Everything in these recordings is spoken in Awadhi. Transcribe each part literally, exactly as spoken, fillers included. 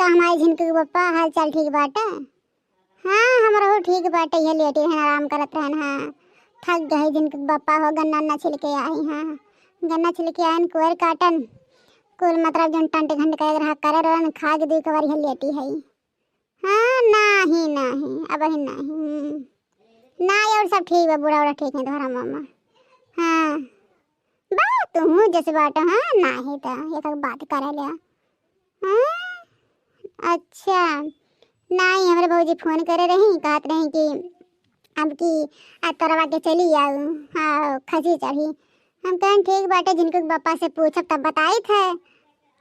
का हमारे झिनकू के बप्पा, हाल चाल ठीक बाटे? हाँ, हमरहू ठीक बाटे, ये लेटे हैं, आराम करत रहन। हाँ, थक गए झिनकू के बप्पा हो, गन्ना उन्ना छिल के आई। हाँ, गन्ना छिल के आयन, कोयर काटन, कुल मतलब जौन टंट घंट करे रहा, करे रहन, खा के दुई कबार ये लेटी है। हाँ, नाही, नाही, अबहिन नाही। हम्म। नाही, और सब ठीक बा, बूढ़ा उड़ा ठीक है तोहरा मामा। हाँ। बा, तुहूँ जैसे बाटो, हाँ, नाही त एक एक बात करे ले। हाँ? अच्छा। नाही, हमरे भौजी फोन करे रही, कहत रही कि अब की अतरवा के चली आऊ, हाँ, खसी चढ़ी। हम कहन, "ठीक बाटे, झिनकू के बप्पा से पूछब तब बताइत है।"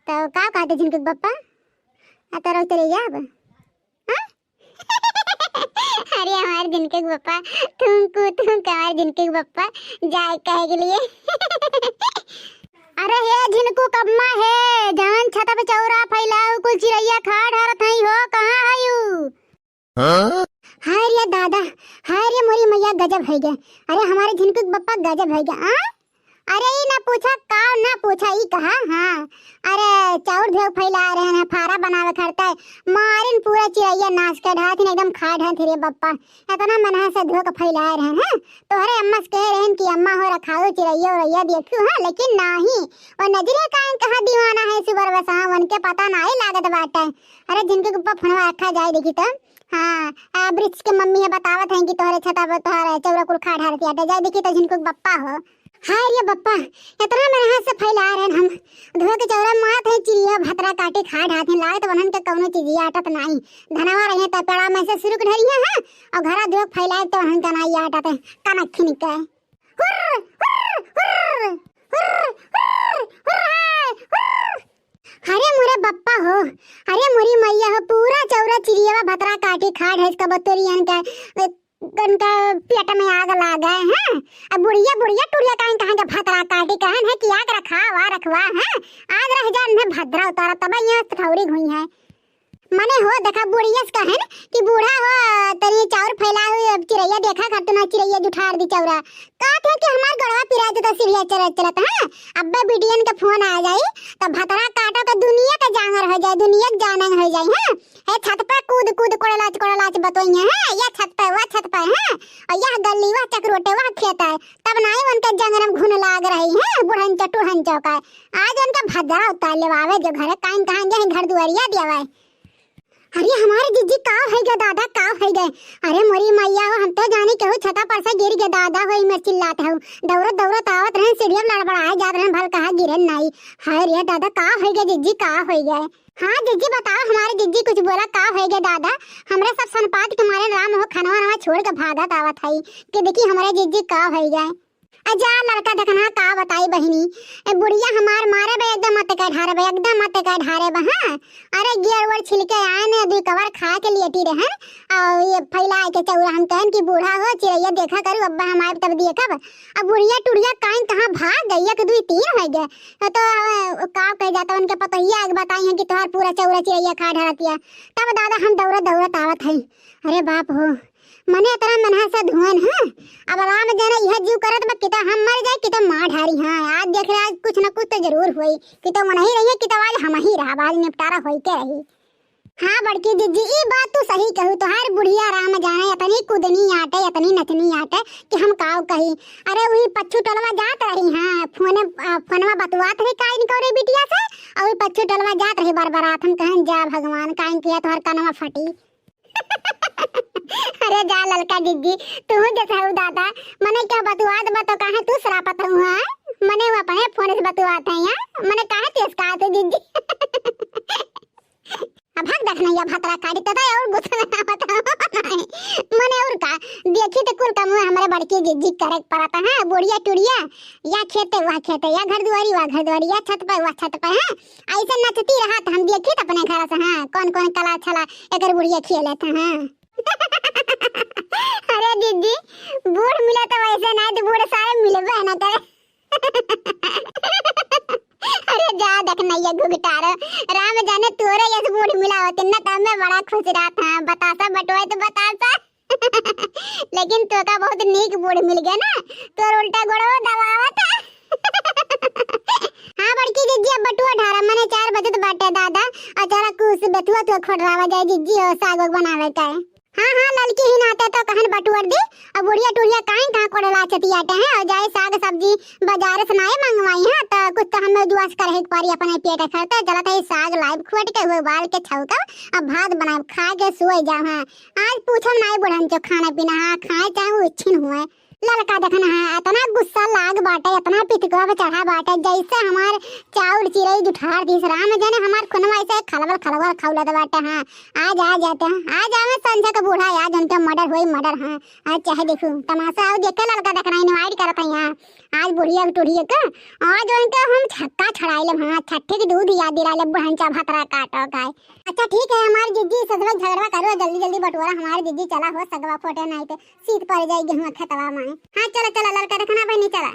तो का कहते झिनकू के बप्पा? अतरवा चली जाब? हाँ? अरे हमारे झिनकू के बप्पा, तुमको, तुमको हमारे झिनकू के बप्पा जाए कहे के लिए। अरे हे झिनकू कम्मा हे, जवन छत पे चौरा फैलाऊ, कुल चिरैया खा ढारत हई हो, कहाँ हयू? हाँ? हाय रे दादा, हाय रे मोरी मैया, गजब होइ गए। अरे हमारे झिनकू के बप्पा गजब होइ गए, आ? अरे ई ना पूछा, का ना पूछा, ई कहा, हाँ। अरे चाउर धोए फैला रहे हैं, फारा बनावे खरता है, मारिन पूरा चिरैया नाश कर ढाथिन, एकदम खा ढाथिन रे बप्पा। इतना मनहा से धोए के फैला रहे हैं, तोहरे अम्मा से कहे रहन कि अम्मा हो रखाओ चिरैया उरैया देखू, हाँ, लेकिन नाही, वो नजरे कायन कहाँ दीवाना है सुबर बसा, उनके पता नाही लागत बाटे। अरे झिनकू के बप्पा फोनवा रखा जाए देखी तो। हाँ, आ, वृक्ष के मम्मी है बतावत हैं कि तोहरे छता पर तोहरे चौरा कुल खा ढारती आटे। जाए देखी तो झिनकू के बप्पा हो। हाय रे बप्पा, इतना मेरे हाथ से फैला रहे हम। धोए के चौरा मात है चिड़िया भतरा काटे खा ढारती, लागत वनन के कौनो चीज आटत नाही। धनवा रहे त पेड़ा में से सुरुक ढरिया है, और घरा धोए फैलाए तो वनन का नाही आटत है। कनखिन के। हुर्र, हुर्र, हुर्र, हुर्र, हुर्र, हुर्र, हाय, हुर्र। अरे मोरे बप्पा हो, अरे मोरी मैया हो, पूरा चौरा चिड़ियावा भतरा काटी खा ढेस कबूतरियन के, ए, उनका पेट में आग लागे हैं। अब बुढ़िया, बुढ़िया टुरिया काहे, काहे के भतरा काटी, कहन है कि आग रखा हुआ, रखवा है, आज रह जा, इन्हें भद्रा उतारा, तब यहाँ से ठौरी हुई है। मने हो, देखा, बुढ़िया से कहन कि बूढ़ा हो, तनी चाउर फैला हुई, अब चिरैया देखा कर, तू ना चिरैया जुठार दी चौरा। कहत है कि हमार गोड़वा पिरा जता सीढ़िया चलत चलत, हाँ? अब्बे बिटियन के फोन आ जाई, त भतरा काटो के दुनिया के जांगर हो जाए, दुनिया के जानंग हो जाए, हाँ? हे छत पे कूद कूद कोड़लाच कोड़लाच बतोइए, हाँ? यह छत पे, वह छत पे, हाँ? और यह गली, वह चकरोटे, वह खेत है, तब नाई उनके जंगर में घुन लाग रही, हाँ? बुढ़न चटुढ़न चौका। आज उनका भद्रा उतार लेवावे जो घरे, काइन कहाँ गए हैं, घर दुआरिया देवाए। अरे हमारे जिज्जी का होइ गए दादा, का होइ गए? अरे मोरी मैया हो, हम तो जानी केहू छता पर से गिर गए दादा, होई में चिल्लात हऊ। दौड़त दौड़त आवत रहन, सीढ़िया में लड़बड़ाए जात रहन, भल कहा गिरन नाई। हाय रे दादा, का होइ गए जिज्जी, का होइ गए? हाँ जिज्जी बताओ, हमारे जिज्जी कुछ बोला, का होइ गए दादा? हमरे सब सनपात के मारे राम हो खनवा नवा छोड़ के भागत आवत हई कि देखी हमारे जिज्जी का होइ गए। आ जा लड़का देखना का बताई बहिनी, ए बुढ़िया हमार मारे बा एकदम मत कह ढारे बा, एकदम मत कह ढारे बा, हाँ। अरे गियर उयर छिलके आए ने, दुई कवर खा के लेटी रहन, और ये फैला के चौरा हम कहन कि बूढ़ा हो चिरैया देखा करू, अब्बा हम आए तब देखब। अब बुढ़िया टुढ़िया काइन कहाँ भाग गई, एक दुई तीन हो गए। तो, तो, अ, का कह जाता उनके पतोहिया आग बताई है कि तोहार पूरा चौरा चिरैया खा ढारतिया। तब दादा हम दौड़त दौड़त आवत हई। अरे बाप हो, मने इतना मनहा से धुएन है। अब राम जाने यह जीव करत बा, किता हम मर जाए, किता मार ढारी। हाँ, आज देख रहे, आज कुछ न कुछ तो जरूर होई, किता वो नहीं रही है, किता आज हम ही रहा, आज निपटारा होई के रही। हाँ बड़की जिज्जी, ई बात तू सही कहू, तोहार बुढ़िया राम जाने इतनी कूदनी आटे, इतनी नचनी आटे कि हम काव कही। अरे वही पच्छू टोलवा जात रही, हाँ, फोने, आ, फोनवा बतुआत रही का इनकौरे बिटिया से, और वही पच्छू टोलवा जात रही बरबरात। हम कहन जा भगवान, काइन किया तोहर कनवा फटी। अरे जा ललका जिज्जी, तू जैसे हऊ दादा, मने क्या बतुआत बा तो काहे तू सरापत हऊ, हाँ? मने वो अपने फोन से बतुआत है, हाँ? मने काहे तेज का आते जिज्जी? अब हक देखना या भतरा काटी तो और गुस्सा में ना बताओ। मने और का, देखी तो कुल काम हमारे बड़की जिज्जी करे के पड़ता है, बुढ़िया टुढ़िया, या खेते वह खेते, या घर दुआरी वह घर दुआरी, या छत पे वह छत पे, हाँ? ऐसे नचती रहा तो हम देखी तो अपने घर से, हाँ, कौन कौन कला छला एकर बुढ़िया खेले थे, हाँ। अरे दीदी, बूढ़ मिला तो वैसे ना, तो बूढ़ सारे मिलबे ना करे। अरे जा देख नैया घुघटारो, राम जाने तोरे यस बूढ़ मिला होते ना, तो मैं बड़ा खुश रहता, हाँ, बतासा बटवाए तो बतासा। लेकिन तोका बहुत नीक बूढ़ मिल गया ना, तोर उल्टा गोड़वा दबावत है। हाँ बड़की जिज्जी, अब बटुआ ढारा, मने चार बजत बाटे दादा, और चला कुछ तुआ तुआ खोटरावा जाए जिज्जी हो, साग वाग बनावे का है। हाँ, हाँ, ललकी ही नाते तो कहन बटुअर दी। अब बुढ़िया टुढ़िया काइन कहाँ कोड़े लाचती आटे हैं, और जाए साग सब्जी बाजार से नाई मंगवाई है, तो कुछ तो हमें जुआस करे के पारी अपने पेट खरते। चलत है साग लाइब खोट के हुए बाल के छौका, अब भात बनाए खा के सोए जाओ हैं। आज पूछम नाई बुढ़न चो खाना पीना, हाँ, खाए चाहे वो इच्छिन हुए। ललका देखना है, इतना गुस्सा लाग बाटे, इतना पितकवा पे चढ़ा बाटे, जैसे हमार चाउर चिरई जुठार दिस राम जाने हमार खुनवा ऐसे खलबल खलबल खौलत बाटे। हाँ, आज आ जाते हैं, आज आवे संझा का बूढ़ा, आज उनके मर्डर होई मर्डर। हाँ, आज चाहे देखू तमाशा, आओ देखे ललका देखना, invite करत है यहाँ। आज बुढ़िया के टुढ़िया के, आज उनके हम छक्का छड़ाई लेब। हाँ, छट्ठी के दूध याद दिला लेब, बुढ़न चा भतरा काटो गाय। अच्छा ठीक है, हमार जिज्जी ससुर झगड़वा करो, जल्दी जल्दी बटोरा, हमार जिज्जी चला हो सगवा फोटे, नहीं तो शीत पड़ जाई गेहूं खेतवा में। हाँ, चला, चला, ललका देखना बहनी, चला।